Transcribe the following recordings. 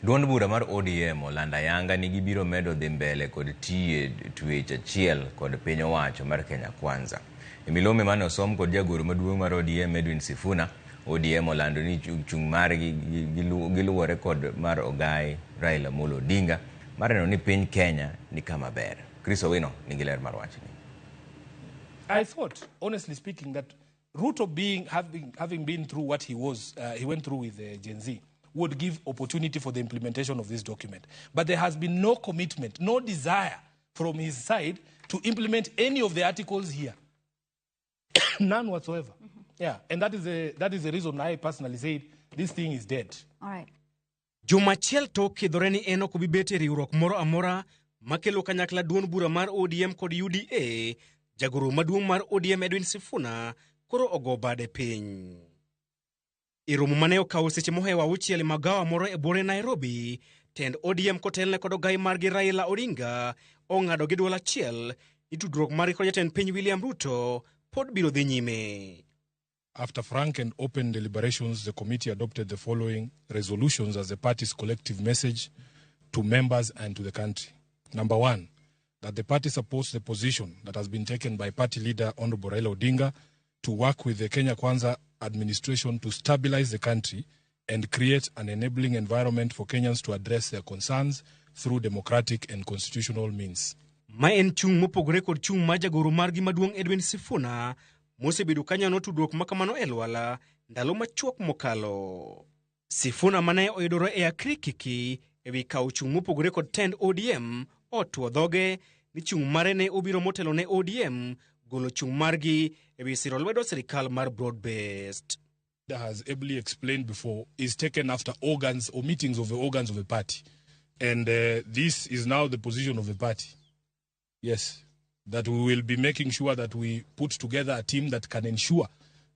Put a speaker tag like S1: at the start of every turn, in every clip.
S1: Duond bura mar ODM olando ayanga ni gibiro medo dhi mbele kod tiye twech achiel kod piny owacho mar Kenya Kwanza. E milome mane osom kod jagoro maduong' mar ODM Edwin Sifuna, ODM olando ni chung' margi giluwore kod mar ogai Raila Amolo Odinga mar neno ni piny Kenya ni kama ber. Chris Owino nigi ler mar wachni.
S2: I thought, honestly speaking, that Ruto having been through what he went through with Gen Z, would give opportunity for the implementation of this document. But there has been no commitment, no desire from his side to implement any of the articles here. None whatsoever. Yeah, and that is the reason I personally said this thing is dead.
S3: All right.
S4: Juma achiel tok kidhore ni en ok obi bet e riwruok moro amora makelo kanyakla duond bura mar ODM kod UDA, jagoro maduong' mar ODM Edwin Sifuna koro ogo bade piny. E romo mane okawo seche mohewo 6 e magawa moro e buore Nairobi, tend ODM kotelne kod ogai margi Raila Odinga ong'ado gi duol achiel ni tudruok margi kod jatend piny William Ruto pod biro dhi nyime.
S5: After frank and open deliberations, the committee adopted the following resolutions as the party's collective message to members and to the country. Number one, that the party supports the position that has been taken by party leader Honorable Raila Odinga to work with the Kenya Kwanza administration to stabilize the country and create an enabling environment for Kenyans to address their concerns through democratic and constitutional means.
S4: Ma en chung' mopogore kod chung' mar jagoro margi maduong' Edwin Sifuna mosebedo kanyono tudruok makamano e lwala ndalo machuok mokalo. Sifuna mane oyudore e akrikiki ewi kawo chung' mopogore kod tend ODM otwo dhoge ni chung' mare ne obiro motelo ne ODM golo chung' margi ewi siro lwedo sirikal mar broad based.
S5: Has ably explained before, is taken after organs or meetings of the organs of the party. And this is now the position of the party. Yes, that we will be making sure that we put together a team that can ensure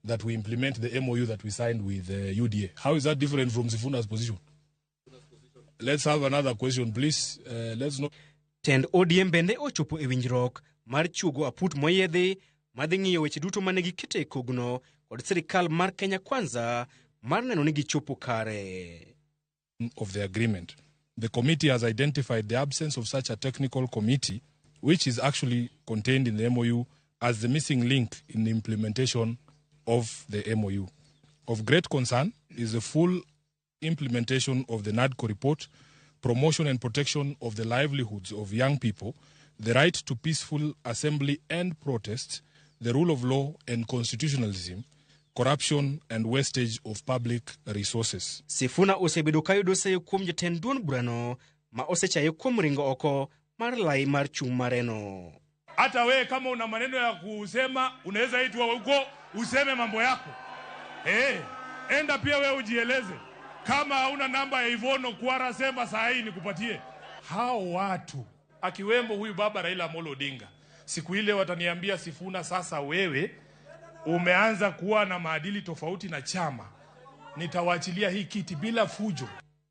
S5: that we implement the MOU that we signed with UDA. How is that different from Sifuna's position? Let's have another question, please. Let's not.
S4: Tend ODM bende ochopo e winjruok mar chuogo aput moyiedhi madhi ng'iyo weche duto mane giketo e kogno kod sirikal mar Kenya Kwanza mar neno ni gichopo kare.
S5: Of the agreement. The committee has identified the absence of such a technical committee, which is actually contained in the MOU, as the missing link in the implementation of the MOU. Of great concern is the full implementation of the NADCO report, promotion and protection of the livelihoods of young people, the right to peaceful assembly and protest, the rule of law and constitutionalism, corruption and wastage of public resources.
S4: Sifuna osebedo kayudo seyo kuom jatend duond burano ma osechaye kuom ringo oko mar lai mar chung' mareno.
S5: Hata wewe kama una maneno ya kusema unaweza itwa huko useme mambo yako. Enda pia wewe ujieleze. Kama hauna namba ya Yvonne Okwara sema saa hii nikupatie. Hao watu akiwemo huyu baba Raila Amolo Odinga, siku ile wataniambia, "Sifuna, sasa wewe umeanza kuwa na maadili tofauti na chama, nitawachilia hii kiti bila fujo."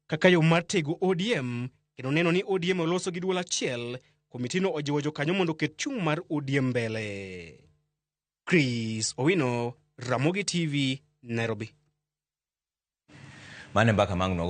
S4: Kaka yo mar tego ODM kendo neno ni ODM oloso gi duol achiel, komitino ojiwo jokanyo mondo oket chung' mar ODM mbele. Chris Owino, Ramogi TV, Nairobi.
S1: Mane mbaka mang' nogo.